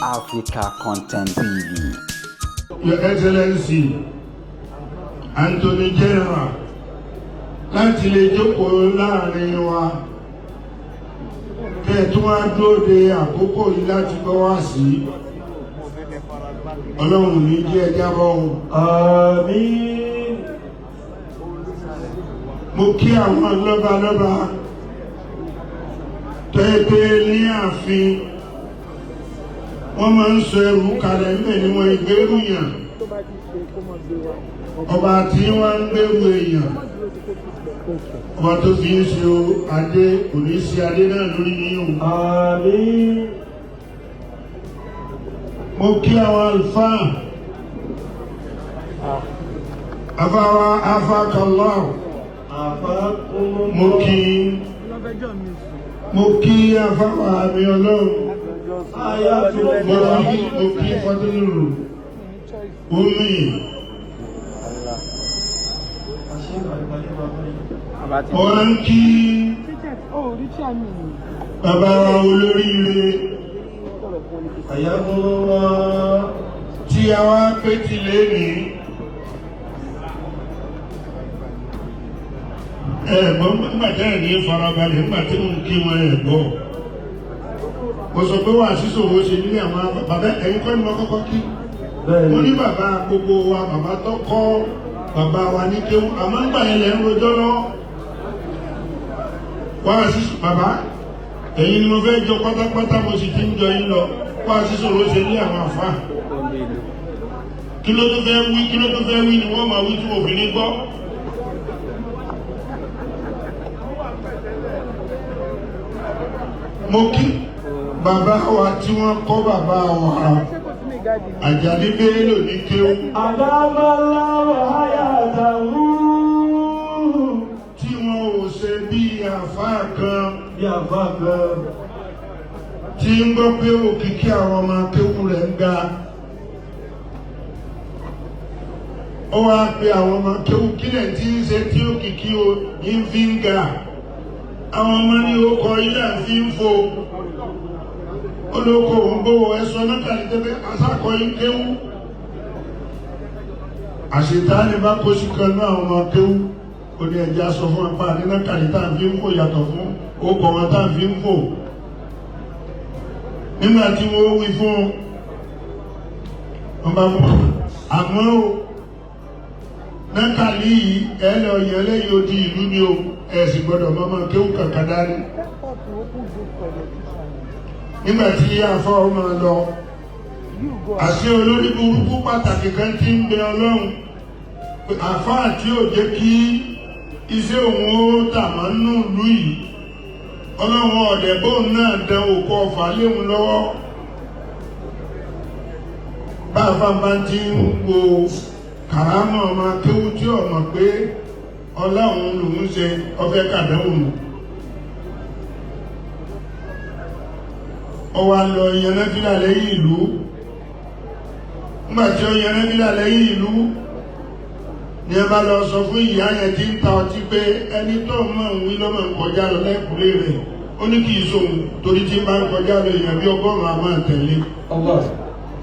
Africa Content TV. Your Excellency Attorney General, láti lè jókòó láàrin wa, kẹ́ ẹ tún wá dúró de àkókò yìí láti gbọ́ wá sí, Ọlọ́run ní jẹ́ ẹ jábọ́ o. Àmín. Mo kí àwọn lọ́balọ́ba tẹ́tẹ́ ní ààfin, wọ́n máa ń sọ ẹrù kalẹ̀ ńbẹ̀ ni wọ́n ìgbérù yàn, ọba tí wọ́n ń gbérù èèyàn, ọba tó fi ń ṣe adé kò ní sí adé náà lórí yín o. Àmín. Mo kí àwọn àlùfáà, afáwa afákàlá. Àfákùnmọ́. Mo kí afáwa àmì Ọlọ́run. Mo kí fọdúnrún omi. Mo wá ń kí bàbá wa olóríire Àyàmúlá. tí a wá pé ti lé ní ẹ̀gbọ́n nígbàtí ẹ̀ ní farabalẹ̀ nígbà tí mo ń kí wọn. Ẹ̀gbọ́n, mo sọ pé wà sísòwò ṣe nílé àwọn bàbá. Ẹ̀yin kọ́ ni mo kọ́kọ́ kí. Mo ní bàbá gbogbo wa, bàbá tó kọ́ bàbá wa ní kéwú, àmọ́ ń gbà yẹn lẹ́ ń rojọ́ lọ wá sísò. Bàbá, ẹ̀yin ni mo fẹ́ jọ pátápátá, mo sì ti ń jọ yín lọ. Wá sísòwò ṣe nílé àwọn àfáà, kí ló tó fẹ́ wí, kí ló tó fẹ́ wí ni wọ́n máa wí tí òfin ní gbọ́. Mo kí bàbá wa tí wọ́n kọ́ bàbá wa Àjàní Bello ní kéwú. Àdámọ́lá wàhálà. Tí wọn ò ṣe bí àfáà kan Bí àfá kan. tí ń gbọ́ pé òkìkí àwọn ọmọ kéwú rẹ̀ ń ga. Ó wá pe àwọn ọmọ kéwú, kílẹ̀ tí ń ṣe tí òkìkí o ń fi ń ga? Àwọn ọmọ ní ó kọ ilé àfi ń fo olóko òun gbówó ẹsọ náà ní tẹ́fẹ́ asákọ̀ yín kéwú. Àṣetáni bá kó sí kan náà, àwọn ọmọ kéwú, ó ní ẹja sọ fún apá nínú kàlí tá à ń fi ń fò yàtọ̀ fún ó kọ wọn tá à ń fi ń fò. Nígbà tí wọ́n wí fún wọn bá fún àmọ́ o nákàlí yìí, ẹ lọ yẹn lẹ́yìn odi ìlú ni o, ẹ sì gbọ́dọ̀ mọ́mọ́ kéwú kankan dání. Nígbà tí afọ́ ọmọ lọ, àṣẹ olórí burúkú pàtàkì kan tí ń bẹ Ọlọ́run, àfáà tí ò jẹ́ kí iṣẹ́ òun ó tà mọ́ nínú ìlú yìí, Ọlọ́run ọ̀dẹ̀ bóun náà dán òkú ọfà léwu lọ́wọ́. Bá a bá bá ti ń wo kàrámọ̀ ọmọ akéwú tí ò mọ̀ pé Ọlọ́run lòún ṣe ọfẹ́ kàdánwò nù. Ó wá lọ yanáfílà lẹ́yìn ìlú. Nígbà tí ó yanáfílà lẹ́yìn ìlú ní ẹ bá lọ sọ fún ìyá yẹn tí ń ta ọtí pé ẹni tó mọ̀ ń wí lọ́mọ̀ ń kọjá lọ lẹ́kùnlé rẹ̀. Ó ní kì í sóhun, torí tí ń bá ń kọjá lọ, èèyàn bí 100 a máa tẹ̀lé.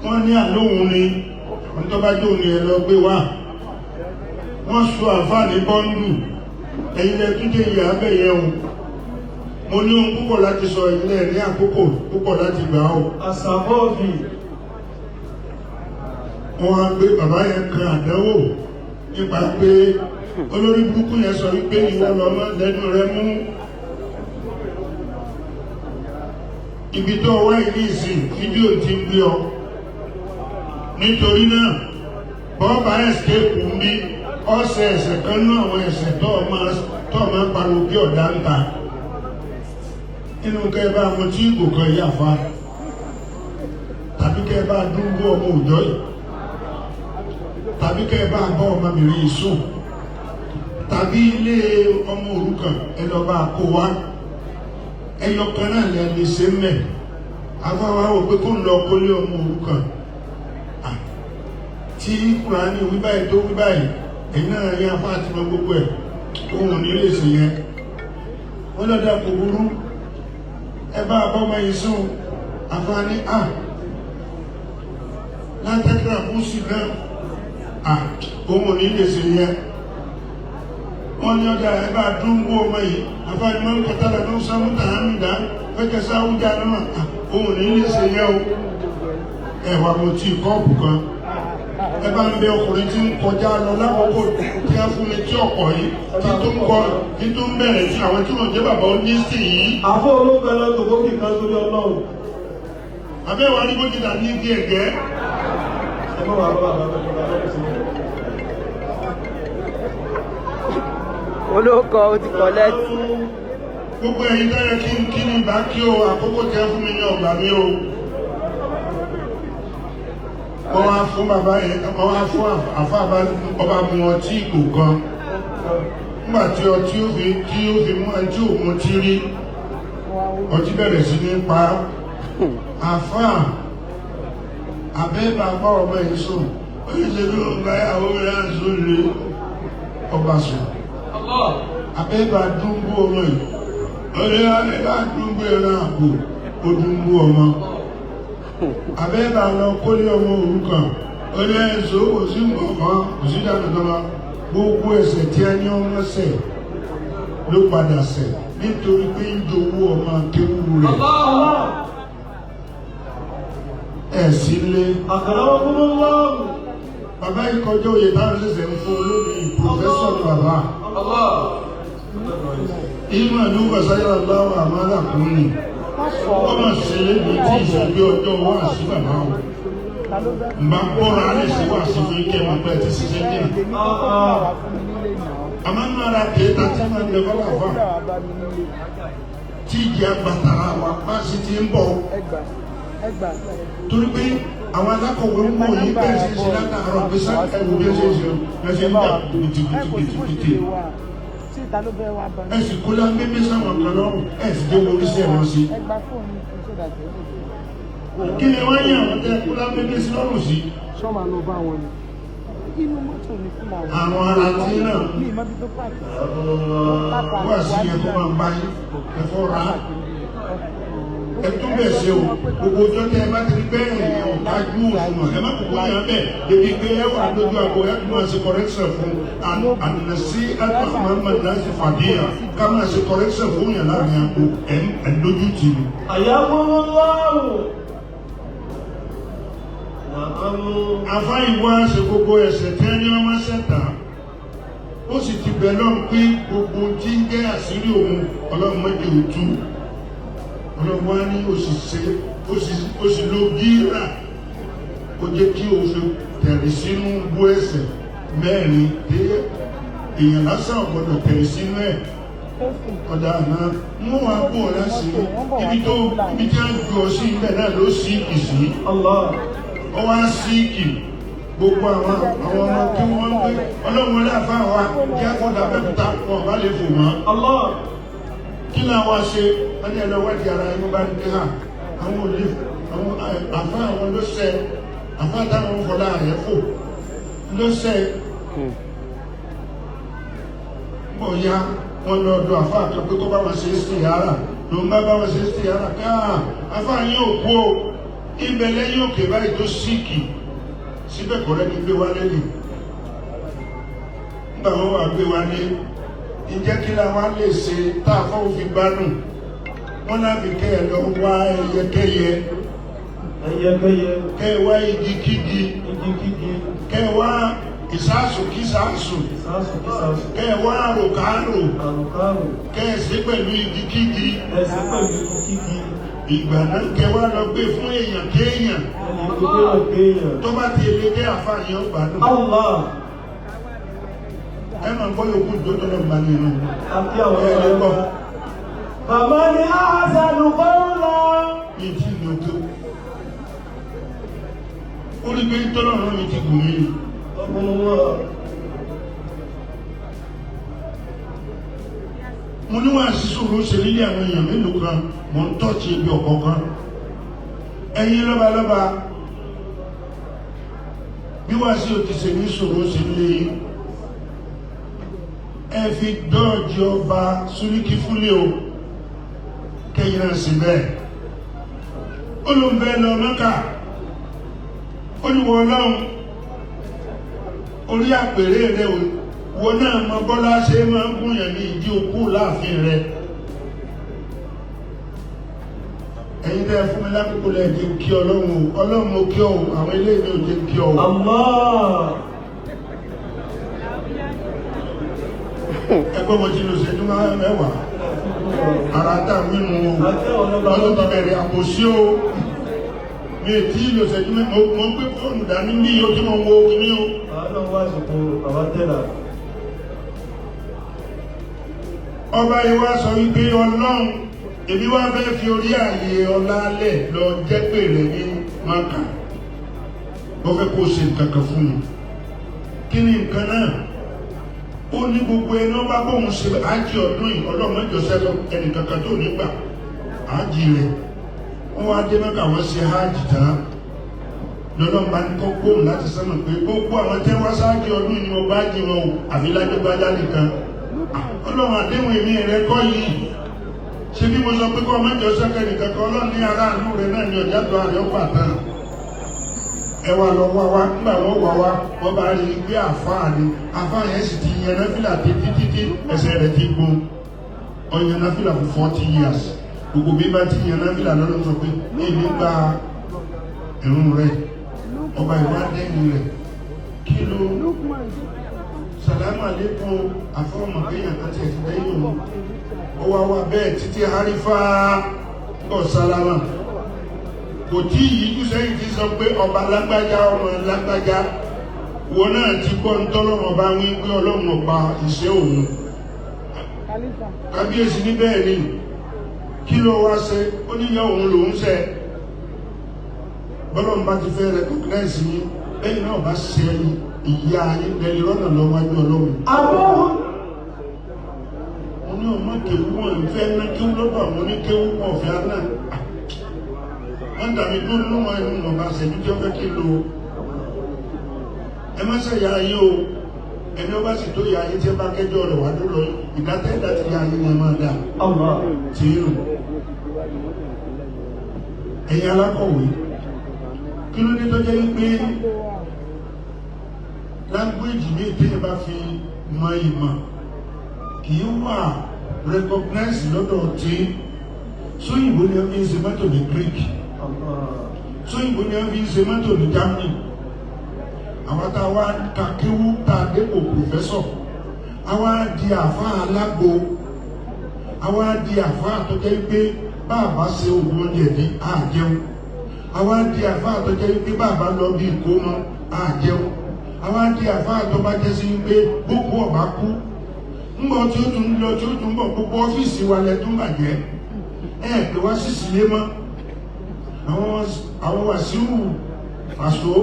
Wọ́n ní àlóhun ni wọ́n tó bá jóun ni ẹ lọ gbé wá. Wọ́n sọ àfáà ní bọ́ńdù. Ẹ̀yin lẹ tún jẹ́ ìyá abẹ́ yẹn o. Mo ní ohun púpọ̀ láti sọ, ẹ̀yin lẹ ní àkókò púpọ̀ láti gbà ó. Àsàbọ̀fì. Wọ́n á gbé bàbá yẹn kan àdánwò nípa pé olórí burúkú yẹn sọ wípé ìwọ lọ́mọ lẹ́nu rẹ mú ibi tó wá ìní ìsìn fídíò ti ń gbé ọ. Nítorí náà, bọ́ọ̀bà escape ń bí ọ̀sẹ̀ ẹ̀sẹ̀ kan ní àwọn ẹ̀sẹ̀ tó máa ń pariwo bí ọ̀dà ń ta nínú kẹ́ bá mo tí ìgò kan yà fa, tàbí kẹ́ bá dúró ọmọ òjọ́ yìí, tàbí kẹ́ bá bọ́ ọmọbìnrin yìí sùn, tàbí ilé ọmọ òrukàn ẹ lọ bá kó wá. Ẹyọ kan náà lẹ lè ṣe mẹ. Afáwa wò pé kó ń lọ kólé ọmọ òrukàn tí Kùránì wí báyìí tó wí báyìí, èyí náà yẹn afá àti mọ gbogbo ẹ, òun ní lè ṣe yẹn. Wọn lọ́dà kò burú, ẹ bá bọ́mọ yìí sùn. Afá ní à Látàkìrà fún sí náà, à òun ò ní lè ṣe yẹn. Wọ́n ní ọjà ẹ bá dúnbó ọmọ yìí, àfáàní máa ń kọtàlá tó ń sámú tàhámìdá fẹ́kẹ́ sáwújà náà, à òun ò ní lè ṣe yẹn o. Ẹ̀wà mo ti kọ́ọ̀pù kan. Ẹ bá ń bẹ ọkùnrin tí ń kọjá lọ lákòókò tí a fún mi tí ọ̀pọ̀ yìí, tí tó ń kọ, tí tó ń bẹ̀rẹ̀ sí àwọn tí wọ́n jẹ́ bàbá onísìn yìí. Àfọ́ ológun ẹlọ́ tó gómìn kan sórí Ọlọ́run. Àbẹ́wò arígbójìdá ní igi ẹ̀gẹ́. Ẹ má wàá bá bàbá bàbá bàbá sí. Olóko ó ti collect. Gbogbo ẹ̀yin tó yẹ kí n kí ni bá kí o, àkókò tẹ́ fún mi ní ọgbà mi o. Wọ́n wá fún bàbá yẹn, wọ́n wá fún àfa ọba mu ọtí ìgò kan. Nígbà tí ọtí ó fi tí ó fi mú ẹni tí ò mu tí rí, ọtí bẹ̀rẹ̀ sí ní pa á. Àfa àbẹ́ bàbá ọmọ yìí sùn, ó yẹ ṣe ló ń bá ìyàwó mi náà sùn lé ọba sùn. Abẹ́bà dúnbú ọmọ yìí, ọdún abẹ́bà dúnbú ẹran àpò, ó dúnbú ọmọ. Abẹ́bà lọ kólé ọmọ òrukàn, ọdún ẹ̀sọ́ kò sí nǹkan kò sí dànù tọ́lá. Gbogbo ẹ̀ṣẹ̀ tí a ní ọmọ ṣẹ̀ ló padà ṣẹ̀ nítorí pé ń jowú ọmọ akéwú rẹ̀. Ẹ̀ sí lé. Akramakumullah. Bàbá yìí kọjá òye táwọn ṣẹ̀ṣẹ̀ ń fún olómi pòfẹ́sọ̀ ni bàbá. Ìmọ̀ ìlú Kàsáyà láwọ̀ àmàlà kún ni. Ọmọ ṣẹlẹ̀ ní tí ìṣẹ́jú ọjọ́ wà sí bàbá o. Mbà bọ́ra alẹ́ sí wà sí fún ike mọ̀ pé ti ṣiṣẹ́ jìnnà. Àmọ́ nínú ara kèéta tí máa ń lè fọlá fà. Tí ìjì agbàtàrà wa bá sì ti ń bọ̀. Torí pé àwọn alákọ̀wé ń wò yí bẹ́ẹ̀ ṣe ń ṣe látàárọ̀ pé sá ẹ̀wù bí ẹ ṣe ń ṣe ẹ ṣe ń jà kìtìkìtìkìtì. Ẹ sì kó lá mímí sáwọn kan lọ́rùn, ẹ sì dé orí sí ẹ̀wọ̀n sí. Kí ni wọ́n yàn wọ́n tẹ́ kó lá mímí sí lọ́rùn sí? Sọ́mà ló bá wọn ni. Inú mọ́tò ní fún àwọn. Àwọn ará tí náà Mi ìmọ̀ bí tó pààkì. wà sí yẹn kó máa bá yín ẹ̀fọ́ ra. Ẹ tún bẹ̀ ṣe o, gbogbo ọjọ́ tẹ́ ẹ bá ti rí bẹ́ẹ̀ yẹn ò kájú òṣùwọ̀n, ẹ má kókó yẹn bẹ́ẹ̀ débi pé ẹ wà lójú àgbo ẹ tún máa ṣe correction fún ànàsí àtàmọ́mọ́ láti fàdíyà ká máa ṣe correction fún yẹn láàrin àgbo ẹ̀ ń lójú tì mí. Ayakumullah. Na'am. Afá ìwá ṣe gbogbo ẹ̀ṣẹ̀ tí ẹni ọmọ ṣẹ̀ta, ó sì ti bẹ̀ lọ́n pé gbogbo tí ń jẹ́ àṣírí òun ọlọ́run mọ́jì òtú. Ọlọ́run wá ní òṣìṣẹ́ ó sì lo gíra ó jẹ́ kí o fi tẹ̀rí sínú bú ẹ̀ṣẹ̀ mẹ́rin dé èèyàn lásán ò gbọ́dọ̀ tẹ̀rí sínú ẹ̀. Ọ̀dà àná mú wa kó o láṣìírí ibi tó ibi tí a jù ọ sí ibẹ̀ náà ló sí ìsí. Allah. Ó wá síìkì gbogbo àwọn àwọn ọmọ kí wọ́n ń gbé ọlọ́run wọlé àfáà wa kí á kọ́dà bẹ́kúta wọn bá lè fò mọ́. Allah. Kí ni àwọn ṣe wọ́n ní ẹlọ́wọ́dì ara ẹni bá ń dé hà àwọn òlè àwọn àfáà àwọn ló ṣẹ àfáà táwọn ń fọlá rẹ̀ fò ló ṣẹ. Bọ̀ ya wọn lọ ọ̀dọ̀ àfáà kan pé kó bá wọn ṣe é sí yàrá ló ń bá bá wọn ṣe é sí yàrá pé àfáà yín ò kú o, ibẹ̀ lẹ́yìn òkè báyìí tó síìkì síbẹ̀ kọ́rẹ́ ní gbé wálé nì. Nígbà wọn wà gbé wálé, ǹjẹ́ kí la wá lè ṣe tá a fọ́ òfin gbánù? Wọ́n náà fi kẹ́ ẹ lọ wá ẹyẹkẹ́yẹ, Ẹyẹkẹ́yẹ. kẹ́ ẹ wá igi kígi, Igi kígi. kẹ́ ẹ wá ìsáàsù kísáàsù, Ìsásù kísásù. kẹ́ ẹ wá àròkárò, Àrùkárù. kẹ́ ẹ ṣe pẹ̀lú igi kígi. Ẹsẹ̀ pẹ̀lú igi kígi. Ìgbà náà kẹ́ wá lọ gbé fún èèyàn kéèyàn Ẹni gbogbo òkèèyàn. tó bá ti lè dé àfààní ọgbàdùn. Allah. Ẹ máa gbọ́ yòókù tó tọ́lọ̀ gbà nínú. Àti àwọn Ẹ lè gbọ́. Bàbá ni Ahasanu Kọ́lá. Mi ti lò tó. Ó rí pé tọ́lọ́run mi ti gùn mí. Allah. Mo ní wàá sísòro ṣe nílé àwọn èèyàn mélòó kan, mò ń tọ́jú ibi ọ̀kọ̀ọ̀kan. Ẹ̀yin lọ́balọ́ba, bí wàá sí òtí ṣe ní sòro ṣe nílé yín. Ẹ fi dọ́ọ̀jì ọba Súríkí fúnlé o, kẹ́yìn náà sì bẹ́ẹ̀. Ó ló ń bẹ́ lọ Mẹ́kà. Ó ní wọ́n Ọlọ́run orí àpèrè rẹ̀ wọ́n náà mọ bọ́lá ṣe máa ń gúnyàn ní ìdí òkú láàfin rẹ̀. Ẹ̀yin tẹ́ fún mi lákòókò lẹ́ẹ̀dí kí Ọlọ́run o, Ọlọ́run mo kí ọ o, àwọn eléyìí ò jẹ́ kí ọ o. Allah. Ẹgbẹ́ mo ti lò ṣẹ́jú mẹ́wàá ara tá a wínú o, wọ́n tó ti bẹ̀rẹ̀ àbòsí o. Mi ò tí ì lò ṣẹ́jú mẹ́wàá, mo ń gbé fóònù dání bí o tí mo ń wo kíní o. Àwọn náà wá àsìkò bàbá tẹ́lá. Ọba yìí wá sọ wípé Ọlọ́run èmi wá fẹ́ fi orí ààyè ọlá lẹ̀ lọ jẹ́ pèrè ní Mákà. Mo fẹ́ kó ṣe nǹkan kan fún mi. Kí ni nǹkan náà? Ó ní gbogbo ẹni ọba bóun ṣe ájì ọdún yìí, Ọlọ́run ẹjọ́ sẹ́sọ ẹnìkankan tó nígbà ájì rẹ̀. Wọ́n wá dé Mákà, wọ́n ṣe ájì tán. Lọ́lọ́run bá ní kó gbóhùn láti sánmọ̀ pé gbogbo àwọn tẹ́ wá sáájì ọdún yìí ni mo bá jí wọn o, àfi lágbégbájá nìkan. Ọlọ́run àdéhùn èmi rẹ̀ kọ́ yìí. Ṣé bí mo sọ pé kọ́ ọmọ ìjọ sẹ́kẹ̀ nìkan kan, Ọlọ́run ní aráàlú rẹ̀ náà ní ọjà tó àrẹ ọgbà tán. Ẹ wá lọ wá wá, nígbà wọ́n wá wá, wọ́n bá rí i pé àfáà ni. Àfáà yẹn sì ti yan náfìlà títí títí ẹsẹ̀ rẹ̀ ti gbó. Ó yan náfìlà fún 40 years. Gbogbo bí bá ti yan náfìlà lọ́dún sọ pé ní ìlú gba ìrun rẹ̀. Ọba ìwà dẹ́yìn rẹ̀. Kí ló sàlámù àlékún àfọ́ọ̀mọ̀ kéèyàn kan tiẹ̀ ti dẹ́yìn òun. Ó wá wá bẹ́ẹ̀ títí harifa kọ̀ sálámà. Kò tí yíjú sẹ́yìn ti sọ pé ọba lágbájá ọmọ lágbájá. Wọn náà ti gbọ́ ń tọ́lọ́mọ bá wí pé Ọlọ́run ọba ìṣe òun. Kábíyèsí ní bẹ́ẹ̀ ni. Kí ló wá ṣe? Ó ní yọ òun lòún ṣe. Bọ́lọ́run bá ti fẹ́ recognize yín, lẹ́yìn náà bá ṣe ìyá yín lẹ́ni lọ́nà lọ́wájú Ọlọ́run. Abúhùn. Mo ní ọmọ kéwú wọn ń fẹ́ ná kéwú lọ́dọ̀ àwọn oníkéwú wọn ọ̀fẹ́ aná. Wọ́n dàbí dúró nínú wọn inú wọn bá ṣẹ́jú tí wọ́n fẹ́ kí n lo. Ẹ má ṣe ìyá yín o. Ẹni ó bá sì tó ìyá yín tí ẹ bá kẹjọ rẹ̀ wá lọ́lọ́ ìdátẹ́ ìdá ti ìyá yín ni ẹ máa dà. Allah. Tí ń rùn. Ẹ̀yin alákọ̀wé, kí ló dé tó jẹ́ wípé láńgbéjì ní ìtẹ́yẹ bá fi mọ ìmọ̀ kì í wà recognize lọ́dọ̀ tí sóyìnbó ni wọ́n fi ń ṣe mọ́tò ní Greek, Allah. sóyìnbó ni wọ́n fi ń ṣe mọ́tò ní Germany. Àwọn tá a wá ka kéwú tá a dépò professor, àwa di àfáà alágbo, àwa di àfáà tó jẹ́ pé bàbá ṣe oògùn oúnjẹ ní àjẹun, àwa di àfáà tó jẹ́ pé bàbá lọ bí ìkómọ àjẹun, àwa di àfáà tó bá jẹ́ sí pé gbogbo ọba kú ńgbọ́ tí ó tún lọ tí ó tún bọ̀ gbogbo ọ́fíìsì wa lẹ tún bàjẹ́. Ẹ pè wá sí sílé mọ́. Àwọn Wàsíù Fàṣọ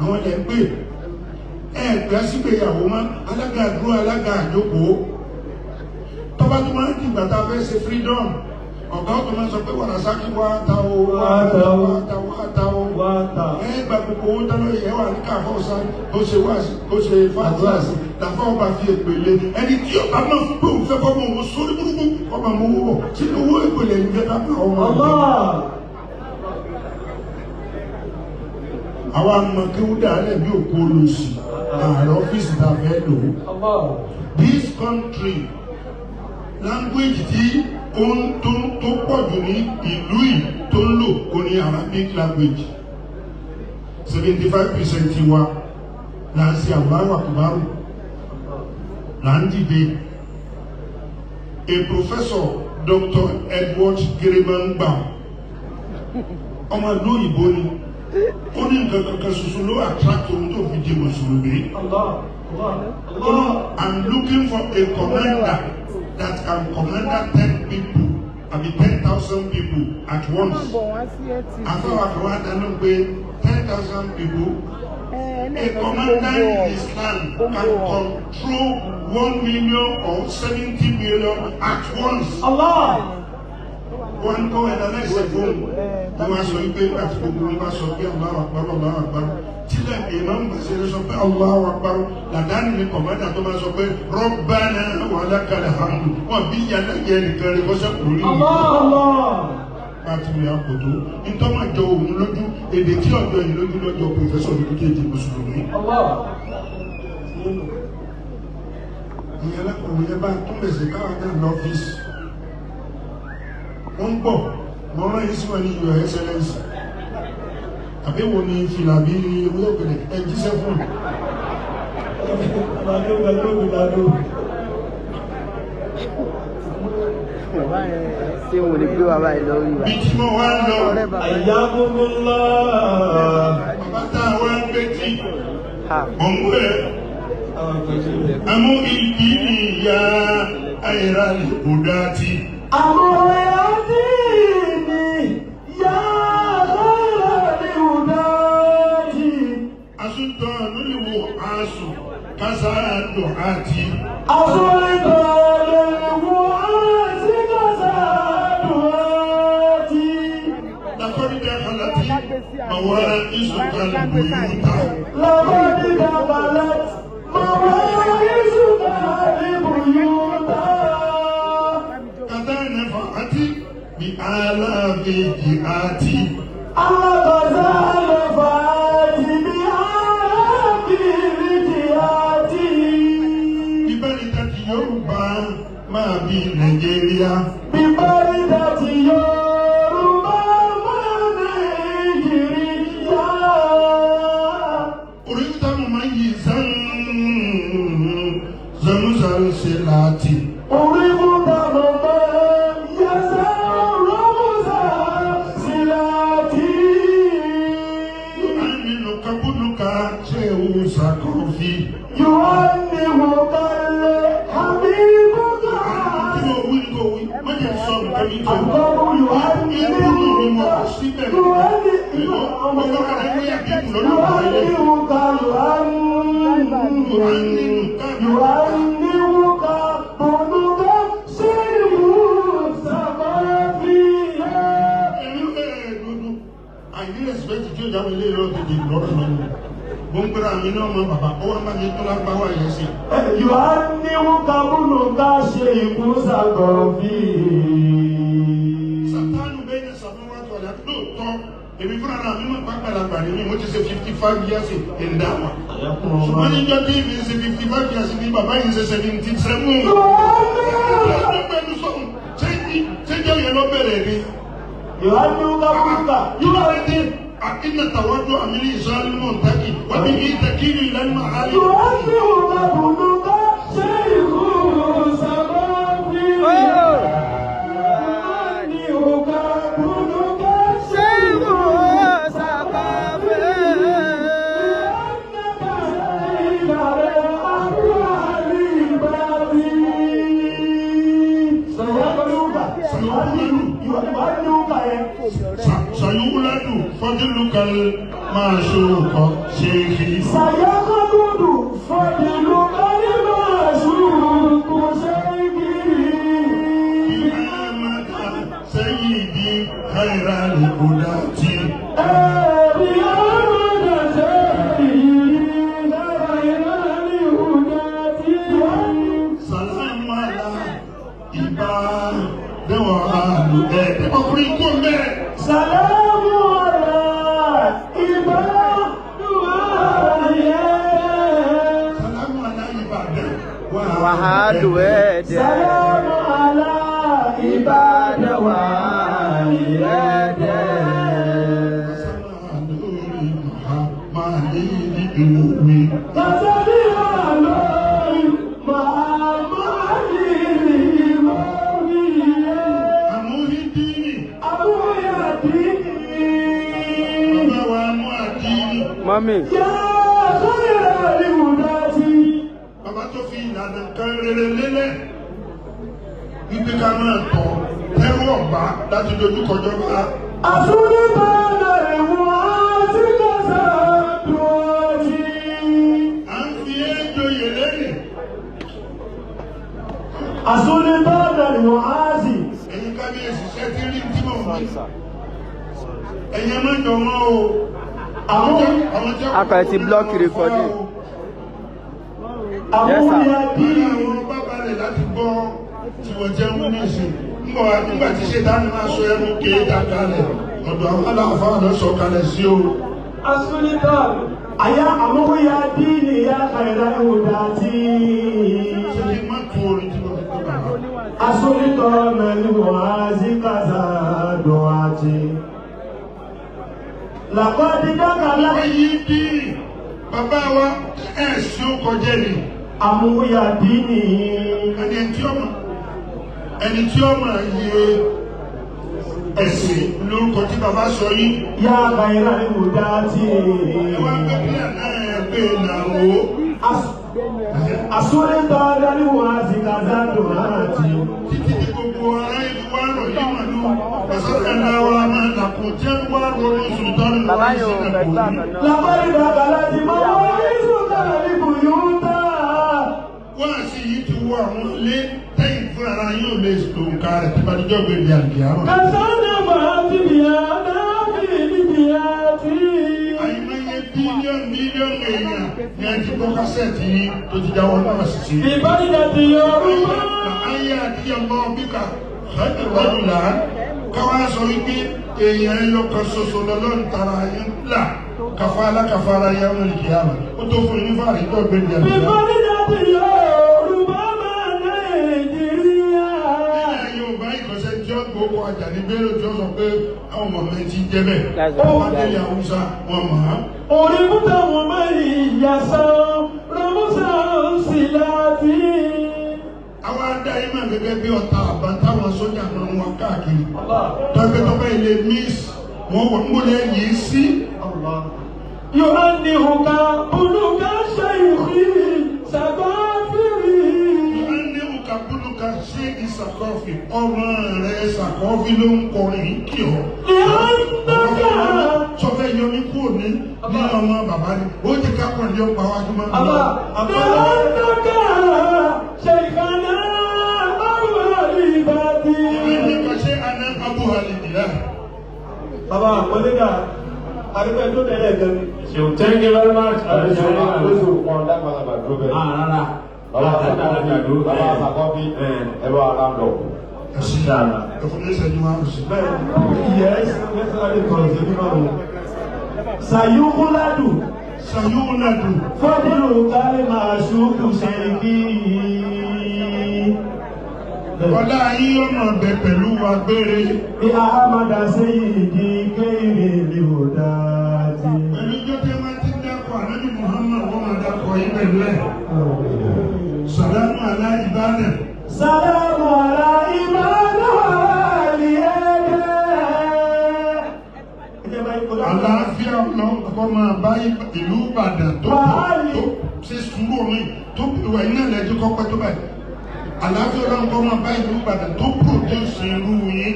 àwọn lẹ ń pè. Ẹ pè á sígbéyàwó mọ́, alága àdúrà, alága àjókòó. Tọ́ba tó máa ń dìgbà tá a fẹ́ ṣe freedom, ọ̀gá ó tó máa ń sọ pé wàràsákì wá ta o, wá ta o, wá ta o, wá ta o. Wá ta. Ẹ gba gbogbo owó tán lóye, ẹ wà ní káfọ́ ọ̀sán, ó ṣe wá sí, ó ṣe fàtíà sí, làfọ́ ọba fi èpè lé. Ẹni tí ọba máa ń pè òun fẹ́ kọ́ mọ òun sórí burúkú, kọ́ máa mọ owó bọ̀. Sínú owó èpè lẹ́yìn fẹ́ ká pa ọmọ rẹ̀. Allah. Àwa mọ̀ kí ó dàálẹ̀ bí òkú olùsì, ààrẹ ọ́fíìsì tá a fẹ́ lò ó. Allah. This country, language tí ó ń tó pọ̀ jù ní ìlú yìí tó ń lò kò ní Arabic language. 75% wa là ń ṣe Allahu Akbar, là ń dìde. A professor, Dr. Edward Geremangba, ọmọ ìlú òyìnbó ni, ó ní nǹkan kankan ṣoṣo ló attract òun tó fi di Mùsùlùmí. Allah. Allah. Allah. I'm looking for a commander that can command 10 people, I mean 10,000 people at once. Bọ̀ wá sí LTV. Afọwọ́ àdánù pé 10,000 people, a commander in Islam can control 1 million or 70 million at once. Allah. Wọ́n kọ́ ẹ̀dá lẹ́sẹ̀ fóun. Wọ́n wá sọ wípé nígbà tí gbogbo wọn bá sọ pé Allahu Akbar, Allahu Akbar. Tílẹ̀ ìmáàmù Bàṣírì sọ pé Allahu Akbar. Làdáni ni kọ̀mọ́dà tó máa sọ pé Rabbana wa lakal hamdu. Wọ́n bí yàrá yẹ nìkan rẹ̀ kọ́sẹ́ kúrò nínú. Allah. Allah. Bá ti wù àpòtó. Ntọ́mọ̀ jọ òun lójú. Èdè tí ọ̀dọ́ yìí lójú lọ́jọ́ professor ní méjèèjì mùsùlùmí. Ìyẹn lẹ́kọ̀ọ́ yẹn bá tún lè ṣe káwọn náà lọ́fíìsì. Wọ́n ń bọ̀, wọ́n rán yín sí wọn ní Your Excellency. Àbí wo ni fìlà bí ewé òkèlè ẹ jíṣẹ́ fún un? Bàbá yẹn ṣé wọn ò lè gbé bàbá yìí lórí wa. Bí tí mo wá ń lọ, Ayyakumullah. bàbá tá a wá ń gbé tí, Ha. mò ń gbé. Àmú ìdí ni ìyá àìrà ìbùdá ti. Asúntọ̀ lóríwò aṣù kásá dùn àti. Lakọ́dídá aláti màwá ìṣùkà lùbùyùtà. Kàtà nàfà àti bí aláàbèjì àti. Ìbánidá ti Yorùbá máa bí Nàìjíríà. Oríta mo máa ń yí sán zamusan ṣe láti. Nínú kábúnúká ṣe òòsà kọfí. Kí ló wí ní kò wí? Má jẹ́ sọ nǹkan mi tó. Ibùdó mi mọ̀ kó síbẹ̀. Ìwọ ọmọ ọlọ́kadà ní àbíkù lọ́dọ̀ ọ̀rẹ́. Nínú ká ẹ̀rú ẹ̀ẹ́dúdú. Àìní rẹ̀sìpẹ́tì tí ó jáwé ilé ìlú ọ̀tẹ̀dẹ̀ lọ́rọ̀ lọ́nà. Mo ń gbéra mi ní ọmọ bàbá, ó wá bá mi tó lágbáwá yẹn sí. Sàtánù bẹ́ẹ̀ ni sàmúwájú ọ̀dà lóòótọ́. Èmi fúnra mi mọ̀ pàgbàlagbà ni mí, mo ti ṣe 55 years in dáwà. Ṣùgbọ́n níjọ́ tí mi ṣe 55 years ni bàbá yìí ṣe 77. Lọ́dún pẹ̀lú sọ̀hún, ṣé jẹ́ yẹn lọ bẹ̀rẹ̀ ni? Yúlọ́ọ̀dẹ́ àkínà tàwájú àmìlí ìṣàlùmọ̀ ntàkì, wàbí ìtàkìrì ìlànà àlè. Sayúwúládù fọ́dúnlùkàl máa ṣòro ṣe é fi. Sayakududu fadilu kalima ṣuku ṣeiki. Ìhàmàdà sẹ́yìndì káìrà lùkúdà tí. Ẹ̀rí ọmọdé ṣe ìrírí lára ìrọ̀lẹ́ ìhùdá tí. Sàlámù àlá ìbá dẹ́wọ̀n àlù ẹ̀. Ọkùnrin kò mẹ́. Sàlámù àlá ìbá dùwà yẹ. Sàlámù àlá ìbá dẹ́wọ̀n Wàhálù ẹ̀ẹ́dẹ̀. Sàlámù àlá ìbá dùwà yẹ. Kàtàbí àlọ́ màmá yìí mọ́ mi yẹ. Àbúyá dìní. Mọ́mì. Yá sọ́yà ìwúdà tí. Bàbá tó fi ìlànà kan rere lélẹ̀ wípé ká máa tọ̀ tẹ́rù ọ̀bá láti dojúkọjọba. Àsúníbàdà ìwọ̀n àti kẹsà dùn À ń fi éjò yè lẹ́yìn. Àsúníbàdà ìwọ̀n àti. Ẹ̀yin kábíyèsí ṣẹ́ tí rí tí mò ń wí. Ẹ̀yin ẹ má jọ wọ́n o. Àwọn Àwọn tí Akọ̀ ẹ̀ ti block recording. Yes, sir. àmúyá bí. Àwọn bàbá rẹ̀ láti gbọ́ tí wọ́n jẹ́ ń ní ìsìn. Ńgbọ̀ nígbà tí ṣe dání máa sọ ẹnu kéèta kalẹ̀. Ọ̀dọ̀ àwọn aláàfáà lọ sọ kalẹ̀ sí o. Asulitọ́ọ̀nù. Àyà àmúwíyá díìnì yá kàìrá ìwòdà tí. Ṣé kí n má tu orin tí mo fi kọ́ bàbá? Asulitọ́ọ̀nù ni wọ́n á sí kàṣà dùn àti. Làkọ́dí dákàlá. Wọ́n yí bí bàbá wa ẹ̀ sí ó kọjá ni. Àmúwíyá díìnì. Ẹni tí ó mọ̀ yé ẹ̀sìn lórúkọ tí bàbá sọ yìí. Yá kàìrá ìwòdà tí. Ẹ wá gbé pílẹ̀ náà ẹ gbé nàró. Asulitọ́ọ̀nù ni wọ́n á sí kàṣà dùn àti. Títí tí gbogbo ará ìlú wa rọ̀ yí màlúù. Pàṣẹ náà wà máa dàpọ̀ tí wọ́n wá ronú sùtánù Bàbá wọ́n yóò sí fẹ́ gbà ẹ̀kọ́ yìí. náà. Làkọ́dí dákàlá ti mọ́ wọ́n ní sùkàlà ní bùyúntà. Wọ́n àti yìí ti wọ àwọn ilé tẹ́yìn fúnra ara yóò lè tòǹkà rẹ̀ tí bàdíjọ́ gbé di àlùkìyámà. Kasana maati biya nafi biya ti. Àìmọye bílíọ̀nù mílíọ̀nù èèyàn ni a ti gbọ́ kásẹ̀tì yìí tó ti dáwọ́ náà sì sí. Ìbáraẹni ti Yorùbá. Ayé àti ọmọ bíkà rọ́jùlá káwá sọ wípé èèyàn ẹyọ kan ṣoṣo lọ́lọ́run tara yín là kàfàlà kàfàlà yẹn wọn kìyàmà ó tó fún yín fún àríkọ́ gbé di àlùkìyámà. Ìbáraẹni ti Yorùbá máa Nàìjíríà. Nílẹ̀ Yorùbá ìkọ̀sẹ̀ tí ó gbogbo Àjàní Bello tí ó sọ pé àwọn ọmọ mi ti jẹ́ bẹ́ẹ̀. Wọ́n bá délé Haúsá wọn mọ̀ á. Orí múta wọn máa ìyá sàn, Rọ́músà ń sì láti. Àwọn adá yìí máa gẹ́gẹ́ bí ọ̀tá àbá táwọn sójà máa ń wá káàkiri. Tọ́pẹ́tọ́pẹ́ ilé miss wọ́n wọ̀ múlẹ̀ yìí sí. Yohane Huka, Buluka Ṣèyí, Sàkọ́fìrì. Yohane Huka Buluka ṣé ìsàkọ́fì ọmọ rẹ̀ ṣàkọ́fì ló ń kọrin kí ọ. Lẹ́hàndàkà. Sọfẹ́ yọmí kúrò ní ní ọmọ bàbá ni ó ti ká pọ̀ ní ọ̀pá wájú máa ń lọ. Lẹ́hàndàkà ṣèkànnà àwòrán-ìbàdí. Yohane Huka ṣé aná Abu Halidila. Bàbá àpọ́lẹ́dà, àdúgbò tó tẹ̀lé ẹ̀gẹ́ ni. Ṣeun, thank you very much. Lóṣù kan lágbàlagbà dúró bẹ́ẹ̀. Ah, rárá. Bàbá àsàkọ́bí, bàbá àsàkọ́bí, ẹ bá wa round up. Ẹ̀sìn ẹ̀fọn ní ìṣẹ́jú márùn-ún sí. Yes, mẹ́sàn-án kọ̀ọ̀rọ̀ sí mímọ́ mi. Sàyúkúládù, Sayúnadù. fọ́dúrú kálí máa ṣúkú ṣe kí. Ọlá yín ọmọ bẹ pẹ̀lú wa gbére. Bí Ahamada Seyidi kéèrè ní òdáàtì. Pẹ̀lú ijó tí wọ́n ti ń dákọ̀ Ànábì Muhammad wọ́n máa dákọ̀ yín pẹ̀lú ẹ̀. Sàlámù alá Ìbàdàn. Sàlámù alá Ìbàdàn àlì ẹ̀dẹ́. Àlàáfíà Ọlọ́run kó máa bá ìlú Ìbàdàn tó tó ṣe sùúrù mi tó ìwà iná lẹ́jọ́ kọ́ pẹ́ tó báyìí. Àlàáfíà Ọlọ́run kó máa bá ìlú Ìbàdàn tó produce irú yín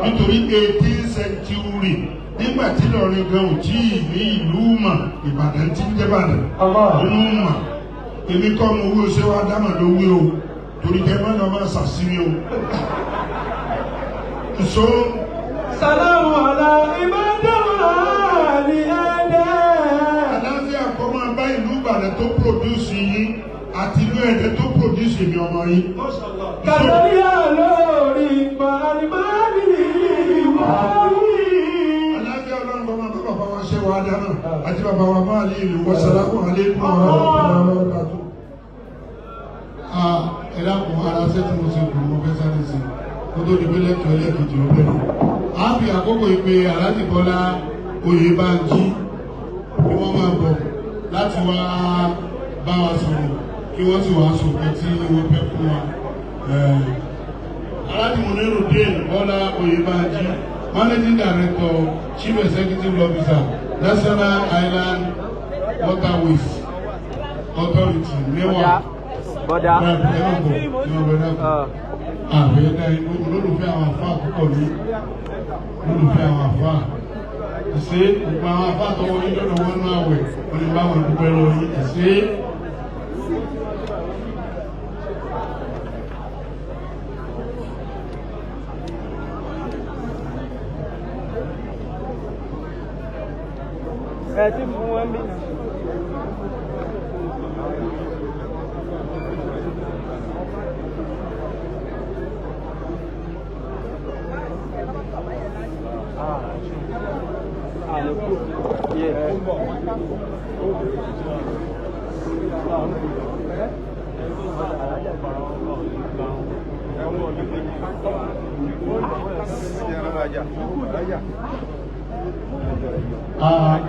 nítorí 18th century nígbà tí Ìlọrin gan ò tí ì ní ìlú mọ̀ Ìbàdàn ti ń jẹ́ Ìbàdàn nínú mọ̀ èmi kọ́ mo wí o ṣé wàá dámà ló wí o torí kẹ́ má lọ máa ṣàṣírí o. So Sàlámù alá Ìbàdàn àlì ẹ̀dẹ́. Àlàáfíà kọ́ máa bá ìlú Ìbàdàn tó produce yín àti ìlú Ẹdẹ tó produce èmi ọmọ yín. Kàtàríyà lórí màálìmáàlì wáwí. Àlàáfíà Ọlọ́run kọ́ máa bá bàbá wa ṣe wàá dáná àti bàbá wa máa lé ìlú wọ́sálàmù alaykum wa rahmatullahi wa barakatuh. Ẹ dákun, ara ṣẹ́ tí mo ṣe kù mo fẹ́ sáré sí kó tó di pé lẹ́tọ̀ọ́ ẹlẹ́kejì ó bẹ̀rẹ̀. A fi àkókò ìpè Alhaji Bọ́lá Oyèbánjí kí wọ́n máa bọ̀ láti wá bá wa sọ̀rọ̀ kí wọ́n sì wá sọ̀kan tí wọ́n fẹ́ fún wa. Alhaji Munirudeen Bọ́lá Oyèbánjí, Managing Director, Chief Executive Officer, National Island Waterways Authority, NEWA. Bọ́dá. Àbẹ̀dá inú olólùfẹ́ àwọn àfáà púpọ̀ ní olólùfẹ́ àwọn àfáà. Ẹ̀sẹ̀ gbogbo àwọn àfáà tọwọ́ yín lọ́dọ̀ wọn náà wẹ̀ wọ́n ní báwọn dúpẹ́ lọ yín. Ẹ̀sẹ̀. Ẹ ti fún wọn bí náà.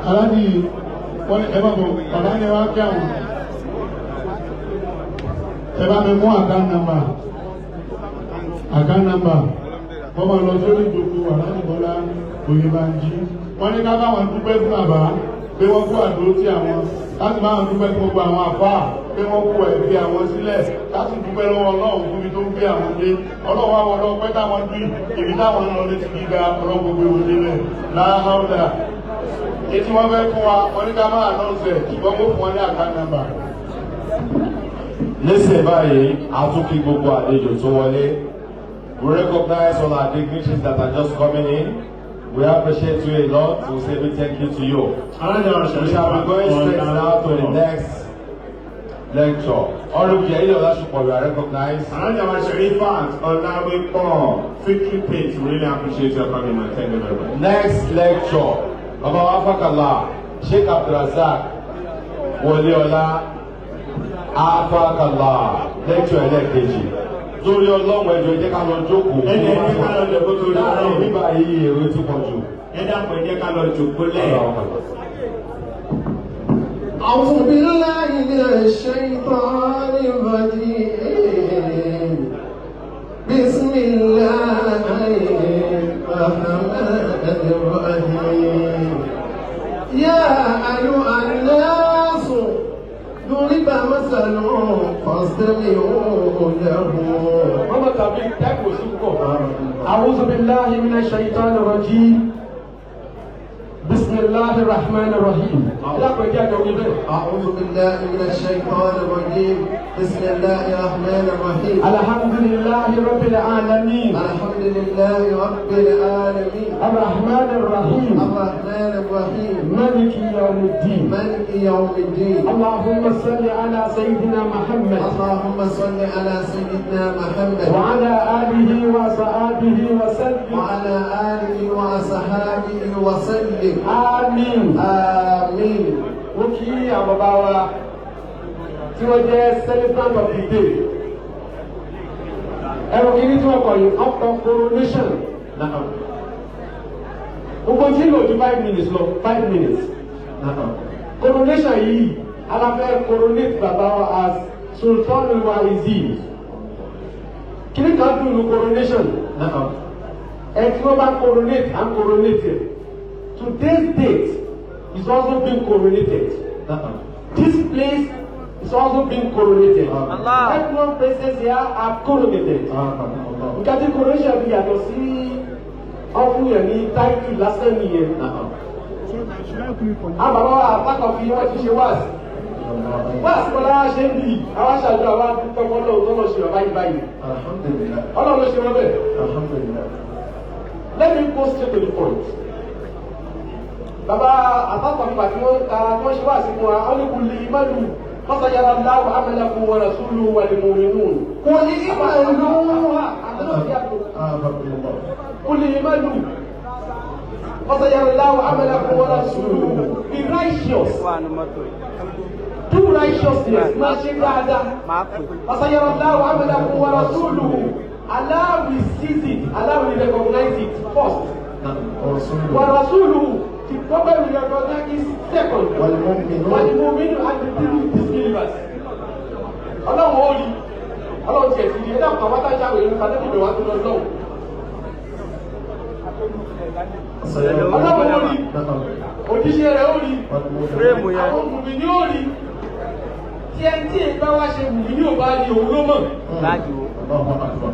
Aláàjì wọ́n ẹ bá bọ̀, bàbá ni wá kí àwọn. Ẹ bá mi mú account number. Account number. Wọ́n máa lọ sórí ìjókòó Aláàjì Bọ́lá Oyèbánjí. Wọ́n ní ká báwọn dúpẹ́ fún bàbá pé wọ́n kú àdúró tí àwọn, láti bá wọn dúpẹ́ fún gbogbo àwọn àfáà pé wọ́n kú ẹ̀fí àwọn sílẹ̀, láti dúpẹ́ lọ́wọ́ Ọlọ́run fún mi tó ń gbé àwọn dé. Ọlọ́run àwọn ọlọ́pẹ́ táwọn dùn ibi táwọn ń lọ létí gíga, ọlọ́run gbogbo ìwé débẹ̀ láhàúdà. Etí wọ́n fẹ́ fún wa, wọ́n ní ká máa announce ẹ̀, ṣùgbọ́n kó fún wọn ní account number. Nísìnyí báyìí, a tún kí gbogbo àlejò tó wọlé. We recognize all our dignitaries that are just coming in. We appreciate you a lot. We say big thank you to you. We shall be going straight now to the next lecture. Honorable Yehide Olasupo, we are recognized. Alhaja wa Sherifat Olawepo, Victory Page, we really appreciate your coming, man. Thank you very much. Next lecture, Baba Afakala, Sheikh Abdulrazak Wọléọlá Afakala, lecture ẹlẹ́ẹ̀kejì. Torí Ọlọ́run, ẹjọ́, ẹ jẹ́ ká lọ jókòó. Ẹ jẹ́ ká lọ jókòó torí Ọlọ́run. Láàrin bíbá yìí, èrò ti pọ̀ jù. Ẹ dákun, ẹ jẹ́ ká lọ jókòó lẹ̀. أعوذ بالله من الشيطان الرجيم. بسم الله الرحمن الرحيم. يا أيها الناس، ضرب مثل فاستمعوا له. Mama tàbí tẹ́kù sí púpọ̀. أعوذ بالله من الشيطان الرجيم. بسم الله الرحمن الرحيم. Lápẹ̀ jẹ́ àjọ wí bẹ́ẹ̀. أعوذ بالله من الشيطان الرجيم. بسم الله الرحمن الرحيم. الحمد لله رب العالمين. الحمد لله رب العالمين. الرحمن الرحيم. الرحمن الرحيم. مالك يوم الدين. مالك يوم الدين. اللهم صل على سيدنا محمد. اللهم صل على سيدنا محمد. وعلى آله وصحبه وسلم. وعلى آله وصحابه وسلم. آمين. آمين. Mo kí àwọn bàbá wa tí wọ́n jẹ́ celebrant of the day. Ẹ̀rọ kìíní tí wọ́n kọ̀ yìí, ọkọ̀ coronation. Gbogbo tí lò ju 5 minutes lọ, 5 minutes. Coronation yìí, aláfẹ́ coronate bàbá wa as Sultan Waizi. Kìíní kan dùn ní coronation. Ẹ tí wọ́n bá coronate, à ń coronate ẹ̀. Today's date is also being coronated. This place is also being coronated. Allah. Everyone present here are coronated. Nǹkan tí coronation fi yàtọ̀ sí ọ̀fun yẹn ní title lásán nìyẹn. Àwọn bàbá wa àpapọ̀ fi wọ́n ti ṣe wáàsí. Wáàsí kọ́lá ṣe ń bì, àwọn aṣáájú àwọn akẹ́kọ̀ọ́ Ọlọ́run tó lọ ṣe bàbá yìí báyìí. Alhamdulillah. Ọlọ́run ló ṣe wọ́n bẹ́ẹ̀. Alhamdulillah. Let me go straight to the point. Bàbá àpapọ̀ nípa tí wọ́n ta tí wọ́n ṣe wáàsí fún wa, wọ́n ní قل اعملوا فسيرى الله عملكم ورسوله والمؤمنون. قل اعملوا. قل اعملوا فسيرى الله عملكم ورسوله. Be righteous. Do righteousness. Máa ṣe dáadáa. فسيرى الله عملكم ورسوله. Allah will seize it. Allah will recognize it first. ورسوله. The prophet will recognize it second. والمؤمنون. والمؤمنون and the disbelievers. Ọlọ́run ó rí. Ọlọ́run tiẹ̀ ti rí. Ẹ dákun, àwọn táṣà wèrè nípa lẹ́nu ìbẹ̀wò àti lọ́lọ́run. Ọlọ́run ó rí. Òjíṣẹ́ rẹ̀ ó rí. Àwọn mùmí ní ó rí. Tí ẹni tí èyí bá wá ṣe mùmí ní ò bá rí, òun ló mọ̀.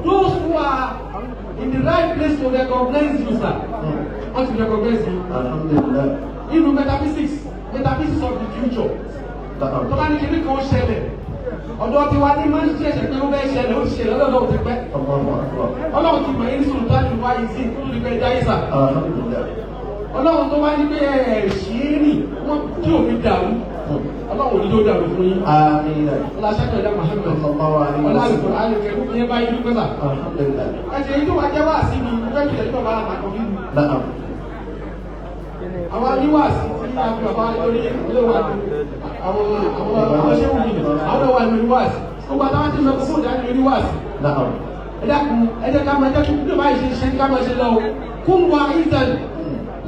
Those who are in the right place to recognize you, sir, wọ́n ti recognize you. Alhamdulillah. Nínú metaphysics, metaphysics of the future, tó bá ní kíní kan ó ṣẹlẹ̀, ọ̀dọ̀ tiwa ní máa ń ṣẹ̀ṣẹ̀ pé ó fẹ́ ṣẹlẹ̀, ó ti ṣẹlẹ̀ lọ́dọ̀ ti pẹ́. Ọlọ́run ti mọ̀ yín sùn tájú wá yìí sí tó lè fẹ́ jáyé sà. Alhamdulillah. Ọlọ́run tó wá ní pé ẹ̀ ṣì é rìn wọ́n tí òfin dàrú, Ọlọ́run ò ní tó dàrú fún yín. Àmín. Ọlá ṣẹ́kọ̀ọ́ Muhammad. Sallallahu alaihi ọlá wasallam. àlùkò àlùkò ìyẹn bá yín dúpẹ́ sà. Alhamdulillah. Ẹ̀jẹ̀ yìí tó wá jẹ́ wá sí mi, mo fẹ́ kí ẹ̀yin bàbá àtàkùn mi. Na'am. Àwọn oníwàásí tí a fi bàbá lórí ilé wa ní àwọn ṣé wù mí àwọn náà wà ní oníwàásí. Gbogbo àtàwọn tí ń sọ fún ìdájọ́ oníwàásí. Ẹ dákun, ẹ jẹ́ ká máa jẹ́ kí bí báyìí ṣe ṣe ká máa ṣe lọ o. Kún wa ìtàn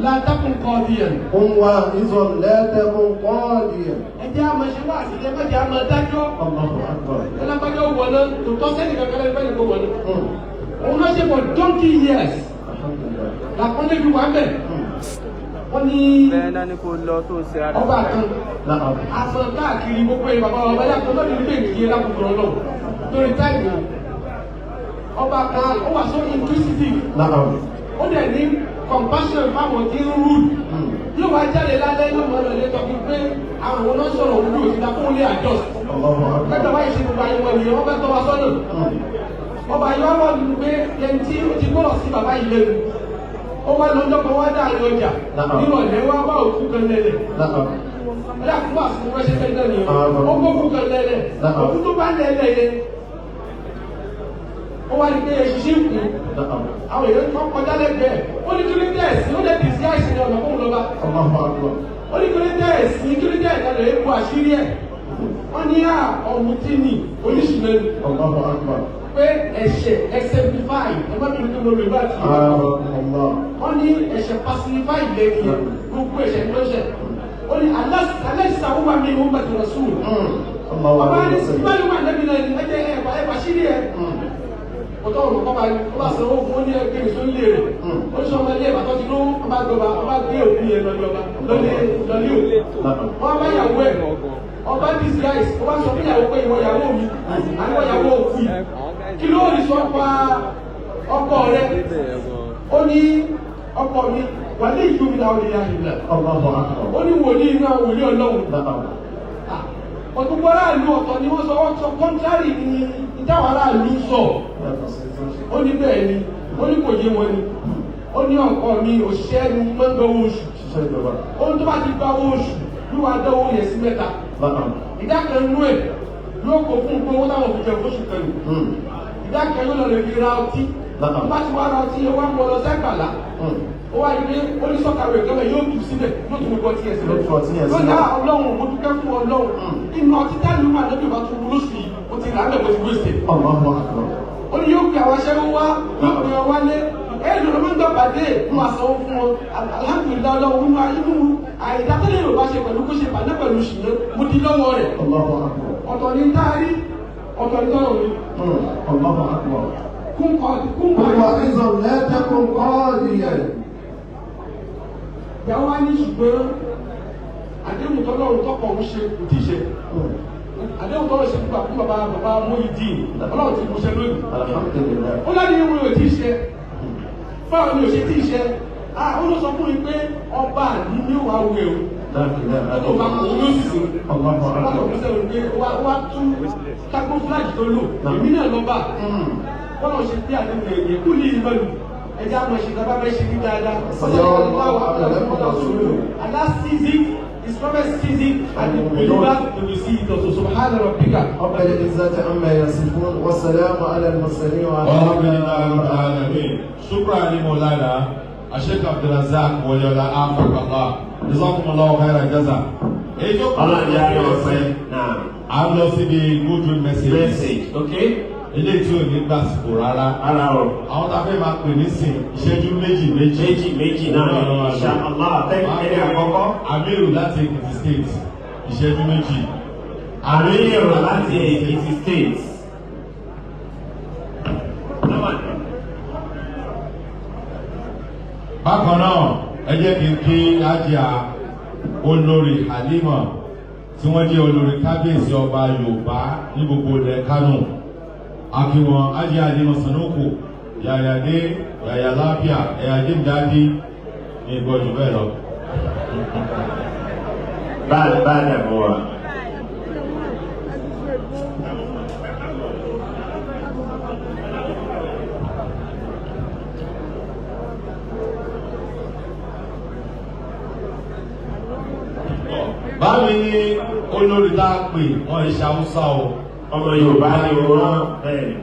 látàkùn kọ́ọ̀dìyàn. Kún wa ìzọ̀n látàkùn kọ́ọ̀dìyàn. Ẹ jẹ́ àmọ́ ṣe wá sí ẹ má jẹ́ àmọ́ dájọ́. Ẹlẹ́gbẹ́jọ́ wọlé kò tọ́ sẹ́ni kankan lẹ́nu bẹ́ẹ̀ ni kò wọlé. Òun náà ṣe for donkey years. Làpọ́nlé fi wà mẹ́. Wọ́n ní ọba kan. Aṣọ káàkiri gbogbo ẹ̀ bàbá ọba yàtọ̀ lọ́dún ní bẹ́ẹ̀ kí ẹ lákòókò lọ́wọ́. Torí táìmù ọba kan ó wà so inquisitive. Ó dẹ̀ ní compassion fáwọn tí ń rúùlù. Yóò wá jáde lálẹ́ yóò mọ̀ ọ́ lè tọ́kí pé àwọn òun náà sọ̀rọ̀ òun yóò ti dá fóun lé adjust. Lẹ́tọ̀ báyìí ṣe gbogbo ayé wọn nìyẹn wọ́n fẹ́ tọ́ wa sọ́nà. Ọba yóò wá nínú pé ẹni tí ó ti gbọ́rọ̀ sí bàbá yìí lẹ́nu. Ó wá lọ́jọ́ kan wá dá àyè ọjà. Nírọ̀lẹ́ wá bá òkú kan lẹ́lẹ̀. Ẹ̀dá kú wà fún wẹ́ṣẹ́ fẹ́ náà nìyẹn. Ó gbókú kan lẹ́lẹ̀. Òkú tó bá lẹ́lẹ̀ yẹn. Ó wá ní pé eṣinṣin kù. Àwọn èèyàn kan kọjá lẹ́gbẹ̀ẹ́. Ó ní kílí tẹ̀sí, ó lè dì sí àìsàn ní ọ̀nà fóun lọ́ba. Ó ní kílí tẹ̀sí, kílí tẹ̀sí lè bu àṣírí ẹ̀. Wọ́n ní à ọ̀mùtí ni oníṣìnà ni. Pé ẹ̀ṣẹ̀ exemplify ẹ má bínú pé mo lè bá ti. Wọ́n ní ẹ̀ṣẹ̀ personify lẹ́yìn yẹn gbogbo ẹ̀ṣẹ̀ ló ṣẹ̀. Ó ní aláṣà ó wà mí ìwọ̀n bàtì rọ̀ṣùn. Ọba ní báyìí wà lẹ́bi náà ni ẹ jẹ́ ẹ̀bà ẹ̀bà ṣírí ẹ̀. Ọ̀tọ̀ ọ̀rọ̀ kọ́ bá ní ó bá san owó fún ó ní ẹgbẹ́ ìṣó ń lé rẹ̀. Ó ní sọ ọmọ ilé ìbàtọ́ ti lówó ọba gbọba ọba gbé òkú yẹn lọ́lé ọba lọ́lé òkú. Wọ́n bá yàwó ẹ̀ ọba disguise ó bá sọ fún ìyàwó pé ìwọ ìyàwó mi àwọn ìyàwó òkú yìí. Kí ló rí sọ pa ọkọ rẹ? Ó ní ọkọ mi wà ní ìlú mi láwọn ènìyàn ìlà. Ó ní wòlíì inú àwọn wòlíì Ọlọ́run. Ọ̀túnbọ̀ aráàlú ọ̀tọ̀ ni wọ́n sọ wọ́n sọ contrary ni ìdáwọ̀ aráàlú sọ. Ó ní bẹ́ẹ̀ ni, ó ní kò yé wọn ni. Ó ní ọkọ mi òṣìṣẹ́ ni máa ń gba owó oṣù. Ohun tó bá ti gba owó oṣù ló wá dá owó yẹn sí mẹ́ta. Ìdá kan nú ẹ̀ yóò kó fún un pé owó táwọn fi jẹun fóṣù kan nù. Ìdá kan yóò lọ lè fi ra ọtí. Tó bá ti wá ra ọtí yẹn wá ń wọ lọ sẹ́gbàlá. Ó wá rí pé ó ní sọ́kàwé ìjọba yóò tù síbẹ̀ yóò tún gbọ́ tiẹ̀ sílẹ̀. Yóò dá Ọlọ́run mo dúpẹ́ fún Ọlọ́run. Inú ọtí táyì máa lẹ́bí bá tún wúlò sí i, ó ti rà á bẹ̀ bó ti wéṣẹ̀. Ó ní yóò pè àwọn aṣẹ́wó wá, yóò pè ọ wálé. Ẹ lọ́dọ̀ máa ń gbà pàdé mo àsanwó fún wọn. Alhamdulillah Ọlọ́run nínú inú àìdátẹ́lẹ̀ Yorùbá ṣe pẹ̀lú kó ṣe pàdé pẹ̀lú ṣìnà mo di lọ́wọ́ rẹ̀. Ọ̀tọ̀ ni táàrí, ọ̀tọ̀ ni tọ́rọ̀ mi. Kún kọ́ kún Kún wa ìzọ̀n látàkùn kọ́ọ̀dìyàn. Ìyàwó wa ní ṣùgbọ́n àdéhùn tọ́lọ́run tọ́pọ̀ ń ṣe kò tí ì ṣe. Àdéhùn tọ́lọ́run ṣe fún bàbá bàbá Muyideen Ọlọ́run ti mú ṣe lónìí. Ó láti ní wọn ò tí ì ṣe. Fáwọn ni ò ṣe tí ì ṣe. Ó ló sọ fún mi pé ọba àní ní wàá wẹ̀ o. Ó bá kò ní òsì. Ọlọ́run sẹ́wọ̀n pé wá tú camouflage tó lò. Èmi náà lọ́ba. Bọ́lá ṣe pé àdéhùn ẹ̀yẹ kú ní ìmọ̀lù. Ẹja àmọ̀ ṣe tá a bá fẹ́ ṣe ní dáadáa. Allah sees it, His prophet sees it, and the believers they will see it also. Subhana rabbika. رب العزة عما يصفون والسلام على المرسلين والحمد لله رب العالمين. شكرا لمولانا الشيخ عبد الرزاق وليولا عافاك الله. جزاكم الله خير الجزاء. Ọlọ́run yá yọ ọ̀sẹ̀ náà. À ń lọ síbi good message. Message, okay. Eléyìí tí ò ní gbàsìkò rárá. Rárá o. Àwọn tá a fẹ́ máa pè nísìn ìṣẹ́jú méjì méjì. Méjì méjì náà ni insha Allah ẹni àkọ́kọ́. Amiru láti Ekiti State ìṣẹ́jú méjì. Amiru láti Ekiti State. Bákan náà, ẹ jẹ́ kí n kí Hájíà Olórí Halima tí wọ́n jẹ́ olórí kábíyèsí ọba Yorùbá ní gbogbo ilẹ̀ Kánò. Akiwọn Hájíà Halima Sanuku Yàyàdé Yàyà Láfíà Yàyàdé Ndádí ní ìgbọ́jú bẹ́ẹ̀ lọ. Báyìí báyìí àbọ̀ wa. Báwo ni olórí tá a pè wọ́n ṣe Haúsá o? Ọmọ Yorùbá ni wọ́n bẹ́ẹ̀.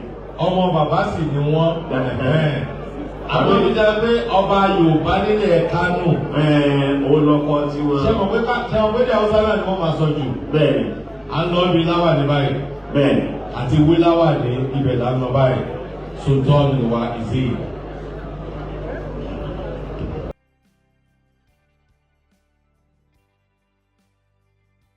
Ọmọ bàbá sì ni wọ́n. Àwọn ibi jẹ́ pé ọba Yorùbá nílẹ̀ Kánò. Òun lọkọ tí wọ́n. Ṣé mọ̀ pé ṣé mọ̀ pé ní Haúsá náà ni wọ́n máa sọ jù? Bẹ́ẹ̀ni. À ń lọ ibi láwàní báyìí. Bẹ́ẹ̀ni. Àti wí láwàní, ibẹ̀ là ń lọ báyìí. Sultan wa Izzy.